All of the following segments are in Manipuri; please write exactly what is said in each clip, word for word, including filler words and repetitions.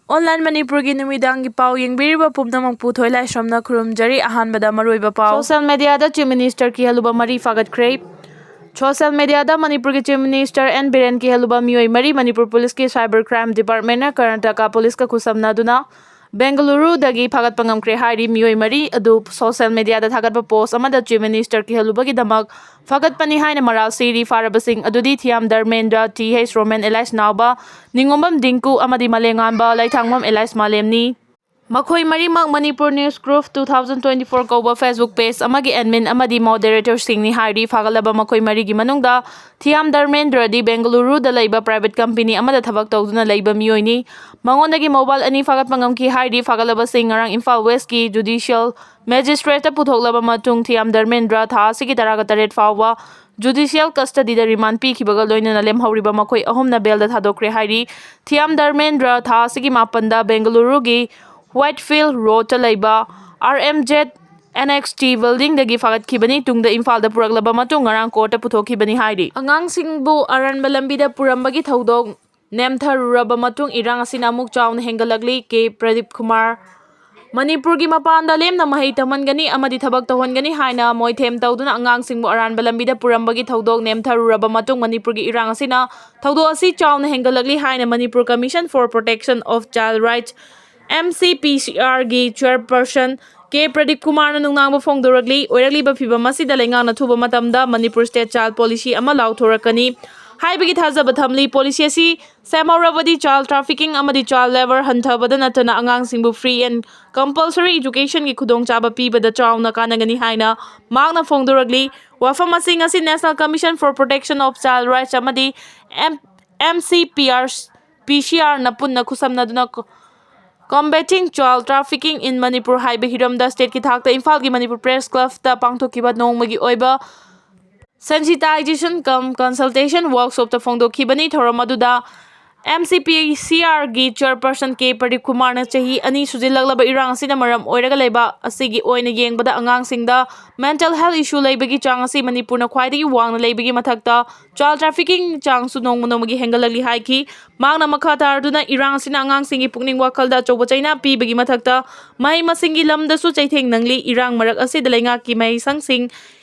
Online ꯃꯅꯤꯄꯨꯔꯒꯤ ꯅꯨꯃꯤꯗꯥꯡꯒꯤ ꯄꯥꯎ ꯌꯦꯡꯕꯤꯔꯤꯕ ꯄꯨꯝꯅꯃꯛꯄꯨ ꯊꯣꯏꯂꯥꯏꯁ꯭ꯔꯝꯅ ꯈꯨꯔꯨꯝꯖꯔꯤ꯫ ꯑꯍꯥꯟꯕꯗ ꯃꯔꯨꯑꯣꯏꯕ ꯄꯥꯎ꯫ Social media ꯗ Chief Minister ꯀꯤꯍꯜꯂꯨꯕ ꯃꯔꯤ ꯐꯥꯒꯠꯈ꯭ꯔꯦ꯫ Social media ꯗ ꯃꯅꯤꯄꯨꯔꯒꯤ Chief Minister ꯑꯦꯟ ꯕꯤꯔꯦꯟ ꯀꯤꯍꯜꯂꯨꯕ ꯃꯤꯑꯣꯏ ꯃꯔꯤ ꯃꯅꯤꯄꯨꯔ ꯄꯨꯂꯤꯁꯀꯤ Cyber Crime Department ꯅ ꯀꯔꯅꯥꯇꯀꯥ ꯄꯨꯂꯤꯁꯀ ꯈꯨꯠꯁꯝꯅꯗꯨꯅ ꯕꯦꯡꯒꯂꯨꯔꯨꯗꯒꯤ ꯐꯥꯒꯠꯄ ꯉꯝꯈ꯭ꯔꯦ ꯍꯥꯏꯔꯤ꯫ ꯃꯤꯑꯣꯏ ꯃꯔꯤ ꯑꯗꯨ social media ꯗ ꯊꯥꯒꯠꯄ post ꯑꯃꯗ Chief Minister ꯀꯤꯍꯜꯂꯨꯕꯒꯤꯗꯃꯛ ꯐꯥꯒꯠꯄꯅꯤ ꯍꯥꯏꯅ ꯃꯔꯥꯜ ꯁꯤꯔꯤ꯫ ꯐꯥꯔꯕꯁꯤꯡ ꯑꯗꯨꯗꯤ ꯊꯤꯌꯥꯝ Dharmendra, T H Roman alias ꯅꯥꯎꯕ, ꯅꯤꯉꯣꯝꯕꯝ Dingko ꯑꯃꯗꯤ ꯃꯂꯦꯉꯥꯟꯕ ꯂꯩꯊꯥꯡꯕꯝ alias ꯃꯥꯂꯦꯝꯅꯤ꯫ ꯃꯈꯣꯏ ꯃꯔꯤꯃꯛ Manipur News Group two thousand twenty-four ꯀꯧꯕ Facebook page ꯑꯃꯒꯤ admin ꯑꯃꯗꯤ moderator ꯁꯤꯡꯅꯤ ꯍꯥꯏꯔꯤ꯫ ꯐꯥꯒꯠꯂꯕ ꯃꯈꯣꯏ ꯃꯔꯤꯒꯤ ꯃꯅꯨꯡꯗ ꯊꯤꯌꯥꯝ ꯙꯔꯃꯦꯟꯗ꯭ꯔꯗꯤ ꯕꯦꯡꯒꯂꯨꯔꯨꯗ ꯂꯩꯕ private company ꯑꯃꯗ ꯊꯕꯛ ꯇꯧꯗꯨꯅ ꯂꯩꯕ ꯃꯤꯑꯣꯏꯅꯤ꯫ ꯃꯉꯣꯟꯗꯒꯤ mobile ꯑꯅꯤ ꯐꯥꯒꯠꯄ ꯉꯝꯈꯤ ꯍꯥꯏꯔꯤ꯫ ꯐꯥꯒꯠꯂꯕꯁꯤꯡ ꯉꯔꯥꯡ ꯏꯝꯐꯥꯜ West ꯀꯤ Judicial Magistrate ꯇ ꯄꯨꯊꯣꯛꯂꯕ ꯃꯇꯨꯡ ꯊꯤꯌꯥꯝ ꯙꯔꯃꯦꯟꯗ꯭ꯔ ꯊꯥ ꯑꯁꯤꯒꯤ ꯇꯔꯥꯒ ꯇꯔꯦꯠ ꯐꯥꯎꯕ judicial custody ꯗ remand ꯄꯤꯈꯤꯕꯒ ꯂꯣꯏꯅꯅ ꯂꯦꯝꯍꯧꯔꯤꯕ ꯃꯈꯣꯏ ꯑꯍꯨꯝꯅ bail ꯗ ꯊꯥꯗꯣꯛꯈ꯭ꯔꯦ ꯍꯥꯏꯔꯤ꯫ ꯊꯤꯌꯥꯝ ꯙꯔꯃꯦꯟꯗ꯭ꯔ ꯊꯥ ꯑꯁꯤꯒꯤ ꯃꯥꯄꯟꯗ ꯕꯦꯡꯒꯂꯨꯔꯨꯒꯤ Whitefield Road ꯇ ꯂꯩꯕ R M Z N X T building ꯗꯒꯤ ꯐꯥꯒꯠꯈꯤꯕꯅꯤ꯫ ꯇꯨꯡꯗ ꯏꯝꯐꯥꯜꯗ ꯄꯨꯔꯛꯂꯕ ꯃꯇꯨꯡ ꯉꯔꯥꯡ court ꯇ ꯄꯨꯊꯣꯛꯈꯤꯕꯅꯤ ꯍꯥꯏꯔꯤ꯫ ꯑꯉꯥꯡꯁꯤꯡꯕꯨ ꯑꯔꯥꯟꯕ ꯂꯝꯕꯤꯗ ꯄꯨꯔꯝꯕꯒꯤ ꯊꯧꯗꯣꯛ ꯅꯦꯝꯊꯔꯨꯔꯕ ꯃꯇꯨꯡ ꯏꯔꯥꯡ ꯑꯁꯤꯅ ꯑꯃꯨꯛ ꯆꯥꯎꯅ ꯍꯦꯟꯒꯠꯂꯛꯂꯤ꯫ ꯀꯦ ꯄ꯭ꯔꯗꯤꯞ ꯀꯨꯃꯥꯔ꯫ ꯃꯅꯤꯄꯨꯔꯒꯤ ꯃꯄꯥꯟꯗ ꯂꯦꯝꯅ ꯃꯍꯩ ꯇꯝꯍꯟꯒꯅꯤ ꯑꯃꯗꯤ ꯊꯕꯛ ꯇꯧꯍꯟꯒꯅꯤ ꯍꯥꯏꯅ ꯃꯣꯏꯊꯦꯝ ꯇꯧꯗꯨꯅ ꯑꯉꯥꯡꯁꯤꯡꯕꯨ ꯑꯔꯥꯟꯕ ꯂꯝꯕꯤꯗ ꯄꯨꯔꯝꯕꯒꯤ ꯊꯧꯗꯣꯛ ꯅꯦꯝꯊꯔꯨꯔꯕ ꯃꯇꯨꯡ ꯃꯅꯤꯄꯨꯔꯒꯤ ꯏꯔꯥꯡ ꯑꯁꯤꯅ ꯊꯧꯗꯣꯛ ꯑꯁꯤ ꯆꯥꯎꯅ ꯍꯦꯟꯒꯠꯂꯛꯂꯤ ꯍꯥꯏꯅ Manipur Commission for Protection of Child Rights, M C P C R ꯒꯤ chairperson ꯀꯦ ꯄ꯭ꯔꯗꯤꯞ ꯀꯨꯃꯥꯔꯅ ꯅꯨꯡꯅꯥꯡꯕ ꯐꯣꯡꯗꯣꯔꯛꯂꯤ꯫ ꯑꯣꯏꯔꯛꯂꯤꯕ ꯐꯤꯚꯝ ꯑꯁꯤꯗ ꯂꯩꯉꯥꯛꯅ ꯊꯨꯕ ꯃꯇꯝꯗ Manipur State Child Policy ꯑꯃ ꯂꯥꯎꯊꯣꯔꯛꯀꯅꯤ ꯍꯥꯏꯕꯒꯤ ꯊꯥꯖꯕ ꯊꯝꯂꯤ꯫ Policy ꯑꯁꯤ ꯁꯦꯝꯍꯧꯔꯕꯗꯤ child trafficking ꯑꯃꯗꯤ child labour ꯍꯟꯊꯕꯗ ꯅꯠꯇꯅ ꯑꯉꯥꯡꯁꯤꯡꯕꯨ free and compulsory education ꯒꯤ ꯈꯨꯗꯣꯡꯆꯥꯕ ꯄꯤꯕꯗ ꯆꯥꯎꯅ ꯀꯥꯟꯅꯒꯅꯤ ꯍꯥꯏꯅ ꯃꯍꯥꯛꯅ ꯐꯣꯡꯗꯣꯔꯛꯂꯤ꯫ ꯋꯥꯐꯝ ꯑꯁꯤ ꯉꯁꯤ National Commission for Protection of Child Rights ꯑꯃꯗꯤ M-, M C P R, P C R ꯅ ꯄꯨꯟꯅ ꯈꯨꯠꯁꯝꯅꯗꯨꯅ ꯀꯣ-, Combating Child Trafficking in Manipur ꯍꯥꯏꯕ ꯍꯤꯔꯝꯗ state ꯀꯤ ꯊꯥꯛꯇ ꯏꯝꯐꯥꯜꯒꯤ Manipur Press Club ꯇ ꯄꯥꯡꯊꯣꯛꯈꯤꯕ ꯅꯣꯡꯃꯒꯤ ꯑꯣꯏꯕ sensitization cum consultation workshop ꯇ ꯐꯣꯡꯗꯣꯛꯈꯤꯕꯅꯤ꯫ ꯊꯧꯔꯝ ꯑꯗꯨꯗ ꯑꯦꯝ ꯁꯤ ꯄꯤ ꯁꯤ ꯑꯥꯔꯒꯤ ꯆꯤꯌꯔꯄꯔꯁꯟ ꯀꯦ ꯄ꯭ꯔꯗꯤꯞ ꯀꯨꯃꯥꯔꯅ ꯆꯍꯤ ꯑꯅꯤ ꯁꯨꯖꯤꯜꯂꯛꯂꯕ ꯏꯔꯥꯡ ꯑꯁꯤꯅ ꯃꯔꯝ ꯑꯣꯏꯔꯒ ꯂꯩꯕ ꯑꯁꯤꯒꯤ ꯑꯣꯏꯅ ꯌꯦꯡꯕꯗ ꯑꯉꯥꯡꯁꯤꯡꯗ ꯃꯦꯟꯇꯦꯜ ꯍꯦꯜꯊ ꯏꯁꯨ ꯂꯩꯕꯒꯤ ꯆꯥꯡ ꯑꯁꯤ ꯃꯅꯤꯄꯨꯔꯅ ꯈ꯭ꯋꯥꯏꯗꯒꯤ ꯋꯥꯡꯅ ꯂꯩꯕꯒꯤ ꯃꯊꯛꯇ ꯆꯥꯏꯜ ꯇ꯭ꯔꯥꯐꯤꯀꯤꯡ ꯆꯥꯡꯁꯨ ꯅꯣꯡꯃ ꯅꯣꯡꯃꯒꯤ ꯍꯦꯟꯒꯠꯂꯛꯂꯤ ꯍꯥꯏꯈꯤ꯫ ꯃꯍꯥꯛꯅ ꯃꯈꯥ ꯇꯥꯔꯗꯨꯅ ꯏꯔꯥꯡ ꯑꯁꯤꯅ ꯑꯉꯥꯡꯁꯤꯡꯒꯤ ꯄꯨꯛꯅꯤꯡ ꯋꯥꯈꯜꯗ ꯑꯆꯧꯕ ꯆꯩꯅꯥ ꯄꯤꯕꯒꯤ ꯃꯊꯛꯇ ꯃꯍꯩ ꯃꯁꯤꯡꯒꯤ ꯂꯝꯗꯁꯨ ꯆꯩꯊꯦꯡ ꯅꯪꯂꯤ꯫ ꯏꯔꯥꯡ ꯃꯔꯛ ꯑꯁꯤꯗ ꯂꯩꯉꯥꯛꯀꯤ ꯃꯍꯩꯁꯪꯁꯤꯡ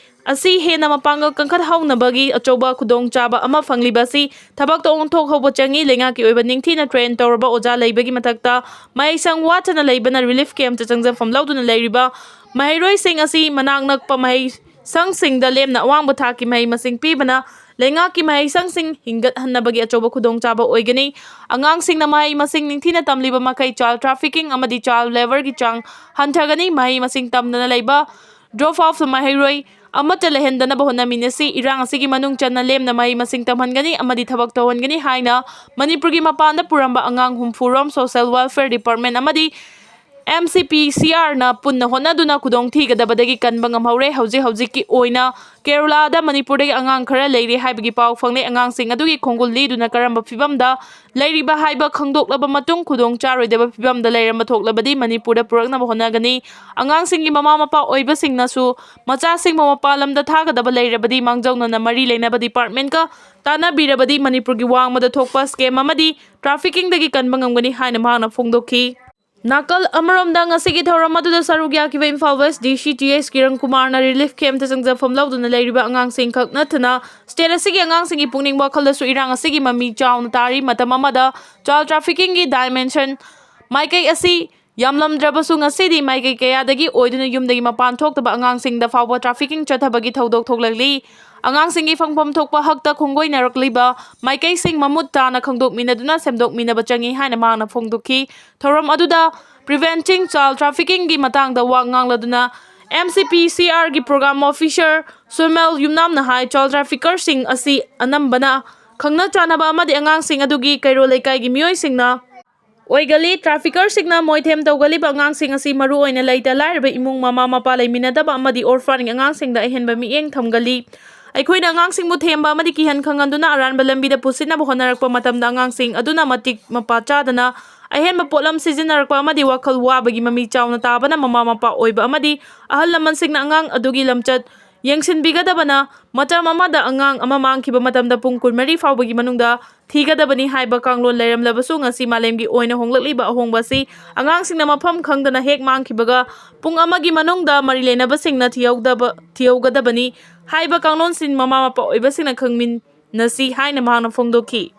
ꯑꯁꯤ ꯍꯦꯟꯅ ꯃꯄꯥꯡꯒꯜ ꯀꯟꯈꯠꯍꯧꯅꯕꯒꯤ ꯑꯆꯧꯕ ꯈꯨꯗꯣꯡꯆꯥꯕ ꯑꯃ ꯐꯪꯂꯤꯕ ꯑꯁꯤ ꯊꯕꯛꯇ ꯑꯣꯟꯊꯣꯛꯍꯧꯕ ꯆꯪꯏ꯫ ꯂꯩꯉꯥꯛꯀꯤ ꯑꯣꯏꯕ ꯅꯤꯡꯊꯤꯅ ꯇ꯭ꯔꯦꯟ ꯇꯧꯔꯕ ꯑꯣꯖꯥ ꯂꯩꯕꯒꯤ ꯃꯊꯛꯇ ꯃꯍꯩꯁꯪ ꯋꯥꯠꯇꯅ ꯂꯩꯕꯅ ꯔꯤꯂꯤꯐ ꯀꯦꯝꯞꯇ ꯆꯪꯖꯐꯝ ꯂꯧꯗꯨꯅ ꯂꯩꯔꯤꯕ ꯃꯍꯩꯔꯣꯏꯁꯤꯡ ꯑꯁꯤ ꯃꯅꯥꯛ ꯅꯛꯄ ꯃꯍꯩꯁꯪꯁꯤꯡꯗ ꯂꯦꯝꯅ ꯑꯋꯥꯡꯕ ꯊꯥꯛꯀꯤ ꯃꯍꯩ ꯃꯁꯤꯡ ꯄꯤꯕꯅ ꯂꯩꯉꯥꯛꯀꯤ ꯃꯍꯩꯁꯪꯁꯤꯡ ꯍꯤꯡꯒꯠꯍꯟꯅꯕꯒꯤ ꯑꯆꯧꯕ ꯈꯨꯗꯣꯡꯆꯥꯕ ꯑꯣꯏꯒꯅꯤ꯫ ꯑꯉꯥꯡꯁꯤꯡꯅ ꯃꯍꯩ ꯃꯁꯤꯡ ꯅꯤꯡꯊꯤꯅ ꯇꯝꯂꯤꯕ ꯃꯈꯩ ꯆꯥꯏꯜ ꯇ꯭ꯔꯥꯐꯤꯀꯤꯡ ꯑꯃꯗꯤ ꯆꯥꯏꯜ ꯂꯦꯕꯔꯒꯤ ꯆꯥꯡ ꯍꯟꯊꯒꯅꯤ꯫ ꯃꯍꯩ ꯃꯁꯤꯡ ꯇꯝꯗꯅ ꯂꯩꯕ ꯗ꯭ꯔꯣꯞ ꯑꯥꯎꯠ ꯃꯍꯩꯔꯣꯏ ꯑꯃꯠꯇ ꯂꯩꯍꯟꯗꯅꯕ ꯍꯣꯠꯅꯃꯤꯟꯅꯁꯤ꯫ ꯏꯔꯥꯡ ꯑꯁꯤꯒꯤ ꯃꯅꯨꯡ ꯆꯟꯅ ꯂꯦꯝꯅ ꯃꯍꯩ ꯃꯁꯤꯡ ꯇꯝꯍꯟꯒꯅꯤ ꯑꯃꯗꯤ ꯊꯕꯛ ꯇꯧꯍꯟꯒꯅꯤ ꯍꯥꯏꯅ ꯃꯅꯤꯄꯨꯔꯒꯤ ꯃꯄꯥꯟꯗ ꯄꯨꯔꯝꯕ ꯑꯉꯥꯡ ꯍꯨꯝꯐꯨ ꯔꯣꯝ ꯁꯣꯁꯦꯜ ꯋꯦꯜꯐꯤꯌꯔ ꯗꯤꯄꯥꯔꯠꯃꯦꯟ ꯑꯃꯗꯤ ꯑꯦꯝ ꯁꯤ ꯄꯤ ꯁꯤ ꯑꯥꯔꯅ ꯄꯨꯟꯅ ꯍꯣꯠꯅꯗꯨꯅ ꯈꯨꯗꯣꯡ ꯊꯤꯒꯗꯕꯗꯒꯤ ꯀꯟꯕ ꯉꯝꯍꯧꯔꯦ꯫ ꯍꯧꯖꯤꯛ ꯍꯧꯖꯤꯛꯀꯤ ꯑꯣꯏꯅ ꯀꯦꯔꯂꯥꯗ ꯃꯅꯤꯄꯨꯔꯗꯒꯤ ꯑꯉꯥꯡ ꯈꯔ ꯂꯩꯔꯤ ꯍꯥꯏꯕꯒꯤ ꯄꯥꯎ ꯐꯪꯂꯦ꯫ ꯑꯉꯥꯡꯁꯤꯡ ꯑꯗꯨꯒꯤ ꯈꯣꯡꯒꯨꯜ ꯂꯤꯗꯨꯅ ꯀꯔꯝꯕ ꯐꯤꯕꯝꯗ ꯂꯩꯔꯤꯕ ꯍꯥꯏꯕ ꯈꯪꯗꯣꯛꯂꯕ ꯃꯇꯨꯡ ꯈꯨꯗꯣꯡ ꯆꯥꯔꯣꯏꯗꯕ ꯐꯤꯕꯝꯗ ꯂꯩꯔꯝꯕ ꯊꯣꯛꯂꯕꯗꯤ ꯃꯅꯤꯄꯨꯔꯗ ꯄꯨꯔꯛꯅꯕ ꯍꯣꯠꯅꯒꯅꯤ꯫ ꯑꯉꯥꯡꯁꯤꯡꯒꯤ ꯃꯃꯥ ꯃꯄꯥ ꯑꯣꯏꯕꯁꯤꯡꯅꯁꯨ ꯃꯆꯥꯁꯤꯡꯕꯨ ꯃꯄꯥꯟ ꯂꯝꯗ ꯊꯥꯒꯗꯕ ꯂꯩꯔꯕꯗꯤ ꯃꯥꯡꯖꯧꯅꯅ ꯃꯔꯤ ꯂꯩꯅꯕ ꯗꯤꯄꯥꯔꯠꯃꯦꯟꯠꯀ ꯇꯥꯟꯅꯕꯤꯔꯕꯗꯤ ꯃꯅꯤꯄꯨꯔꯒꯤ ꯋꯥꯡꯃꯗ ꯊꯣꯛꯄ ꯁ꯭ꯀꯦꯝ ꯑꯃꯗꯤ ꯇ꯭ꯔꯥꯐꯤꯀꯤꯡꯗꯒꯤ ꯀꯟꯕ ꯉꯝꯒꯅꯤ ꯍꯥꯏꯅ ꯃꯍꯥꯛꯅ ꯐꯣꯡꯗꯣꯛꯈꯤ꯫ ꯅꯥꯀꯜ ꯑꯃꯔꯣꯝꯗ ꯉꯁꯤꯒꯤ ꯊꯧꯔꯝ ꯑꯗꯨꯗ ꯁꯔꯨꯛ ꯌꯥꯈꯤꯕ Imphal west D C T ꯑꯦꯁ ꯀꯤꯔꯟ ꯀꯨꯃꯥꯔꯅ ꯔꯤꯂꯤꯐ ꯀꯦꯝꯞꯇ ꯆꯪꯖꯐꯝ ꯂꯧꯗꯨꯅ ꯂꯩꯔꯤꯕ ꯑꯉꯥꯡꯁꯤꯡ ꯈꯛ ꯅꯠꯇꯅ ꯁ꯭ꯇꯦꯠ ꯑꯁꯤꯒꯤ ꯑꯉꯥꯡꯁꯤꯡꯒꯤ ꯄꯨꯛꯅꯤꯡ ꯋꯥꯈꯜꯗꯁꯨ ꯏꯔꯥꯡ ꯑꯁꯤꯒꯤ ꯃꯃꯤ ꯆꯥꯎꯅ ꯇꯥꯔꯤ꯫ ꯃꯇꯝ ꯑꯃꯗ ꯆꯥꯏꯜ ꯇ꯭ꯔꯥꯐꯤꯀꯤꯡꯒꯤ ꯗꯥꯏꯃꯦꯟꯁꯟ ꯃꯥꯏꯀꯩ ꯑꯁꯤ ꯌꯥꯝꯂꯝꯗ꯭ꯔꯕꯁꯨ ꯉꯁꯤꯗꯤ ꯃꯥꯏꯀꯩ ꯀꯌꯥꯗꯒꯤ ꯑꯣꯏꯗꯨꯅ ꯌꯨꯝꯗꯒꯤ ꯃꯄꯥꯟ ꯊꯣꯛꯇꯕ ꯑꯉꯥꯡꯁꯤꯡꯗ ꯐꯥꯎꯕ ꯇ꯭ꯔꯥꯐꯤꯀꯤꯡ ꯆꯠꯊꯕꯒꯤ ꯊꯧꯗꯣꯛ ꯊꯣꯛꯂꯛꯂꯤ꯫ ꯑꯉꯥꯡꯁꯤꯡꯒꯤ ꯐꯪꯐꯝ ꯊꯣꯛꯄ ꯍꯛꯇ ꯈꯣꯡꯒꯣꯏꯅꯔꯛꯂꯤꯕ ꯃꯥꯏꯀꯩꯁꯤꯡ ꯃꯃꯨꯠ ꯇꯥꯅ ꯈꯪꯗꯣꯛꯃꯤꯟꯅꯗꯨꯅ ꯁꯦꯝꯗꯣꯛꯃꯤꯟꯅꯕ ꯆꯪꯏ ꯍꯥꯏꯅ ꯃꯍꯥꯛꯅ ꯐꯣꯡꯗꯣꯛꯈꯤ꯫ ꯊꯧꯔꯝ ꯑꯗꯨꯗ ꯄ꯭ꯔꯤꯚꯦꯟꯇꯤꯡ ꯆꯥꯏꯜ ꯇ꯭ꯔꯥꯐꯤꯀꯤꯡꯒꯤ ꯃꯇꯥꯡꯗ ꯋꯥ ꯉꯥꯡꯂꯗꯨꯅ ꯑꯦꯝ ꯁꯤ ꯄꯤ ꯁꯤ ꯑꯥꯔꯒꯤ ꯄ꯭ꯔꯣꯒ꯭ꯔꯥꯝ ꯑꯣꯐꯤꯁꯔ ꯁꯨꯃꯦꯜ ꯌꯨꯝꯅꯥꯝꯅ ꯍꯥꯏ, ꯆꯥꯏꯜ ꯇ꯭ꯔꯥꯐꯤꯀꯔꯁꯤꯡ ꯑꯁꯤ ꯑꯅꯝꯕꯅ ꯈꯪꯅ ꯆꯥꯟꯅꯕ ꯑꯃꯗꯤ ꯑꯉꯥꯡꯁꯤꯡ ꯑꯗꯨꯒꯤ ꯀꯩꯔꯣꯜ ꯂꯩꯀꯥꯏꯒꯤ ꯃꯤꯑꯣꯏꯁꯤꯡꯅ ꯑꯣꯏꯒꯜꯂꯤ꯫ ꯇ꯭ꯔꯥꯐꯤꯀꯔꯁꯤꯡꯅ ꯃꯣꯏꯊꯦꯝ ꯇꯧꯒꯜꯂꯤꯕ ꯑꯉꯥꯡꯁꯤꯡ ꯑꯁꯤ ꯃꯔꯨꯑꯣꯏꯅ ꯂꯩꯇ ꯂꯥꯏꯔꯕ ꯏꯃꯨꯡ, ꯃꯃꯥ ꯃꯄꯥ ꯂꯩꯃꯤꯟꯅꯗꯕ ꯑꯃꯗꯤ ꯑꯣꯔꯐꯥꯟꯒꯤ ꯑꯉꯥꯡꯁꯤꯡꯗ ꯑꯍꯦꯟꯕ ꯃꯤꯠꯌꯦꯡ ꯊꯝꯒꯜꯂꯤ꯫ ꯑꯩꯈꯣꯏꯅ ꯑꯉꯥꯡꯁꯤꯡꯕꯨ ꯊꯦꯝꯕ ꯑꯃꯗꯤ ꯀꯤꯍꯟ ꯈꯪꯍꯟꯗꯨꯅ ꯑꯔꯥꯟꯕ ꯂꯝꯕꯤꯗ ꯄꯨꯁꯤꯟꯅꯕ ꯍꯣꯠꯅꯔꯛꯄ ꯃꯇꯝꯗ, ꯑꯉꯥꯡꯁꯤꯡ ꯑꯗꯨꯅ ꯃꯇꯤꯛ ꯃꯄꯥ ꯆꯥꯗꯅ ꯑꯍꯦꯟꯕ ꯄꯣꯠꯂꯝ ꯁꯤꯖꯤꯟꯅꯔꯛꯄ ꯑꯃꯗꯤ ꯋꯥꯈꯜ ꯋꯥꯕꯒꯤ ꯃꯃꯤ ꯆꯥꯎꯅ ꯇꯥꯕꯅ, ꯃꯃꯥ ꯃꯄꯥ ꯑꯣꯏꯕ ꯑꯃꯗꯤ ꯑꯍꯜ ꯂꯃꯟꯁꯤꯡꯅ ꯑꯉꯥꯡ ꯑꯗꯨꯒꯤ ꯂꯝꯆꯠ ꯌꯦꯡꯁꯤꯟꯕꯤꯒꯗꯕꯅ, ꯃꯇꯝ ꯑꯃꯗ ꯑꯉꯥꯡ ꯑꯃ ꯃꯥꯡꯈꯤꯕ ꯃꯇꯝꯗ ꯄꯨꯡ ꯀꯨꯟꯃꯔꯤ ꯐꯥꯎꯕꯒꯤ ꯃꯅꯨꯡꯗ ꯊꯤꯒꯗꯕꯅꯤ ꯍꯥꯏꯕ ꯀꯥꯡꯂꯣꯟ ꯂꯩꯔꯝꯂꯕꯁꯨ, ꯉꯁꯤ ꯃꯥꯂꯦꯝꯒꯤ ꯑꯣꯏꯅ ꯍꯣꯡꯂꯛꯂꯤꯕ ꯑꯍꯣꯡꯕ ꯑꯁꯤ ꯑꯉꯥꯡꯁꯤꯡꯅ ꯃꯐꯝ ꯈꯪꯗꯅ ꯍꯦꯛ ꯃꯥꯡꯈꯤꯕꯒ ꯄꯨꯡ ꯑꯃꯒꯤ ꯃꯅꯨꯡꯗ ꯃꯔꯤ ꯂꯩꯅꯕꯁꯤꯡꯅ ꯊꯤꯍꯧꯗꯕ, ꯊꯤꯍꯧꯒꯗꯕꯅꯤ ꯍꯥꯏꯕ ꯀꯥꯡꯂꯣꯟꯁꯤꯡ ꯃꯃꯥ ꯃꯄꯥ ꯑꯣꯏꯕꯁꯤꯡꯅ ꯈꯪꯃꯤꯟꯅꯁꯤ ꯍꯥꯏꯅ ꯃꯍꯥꯛꯅ ꯐꯣꯡꯗꯣꯛꯈꯤ꯫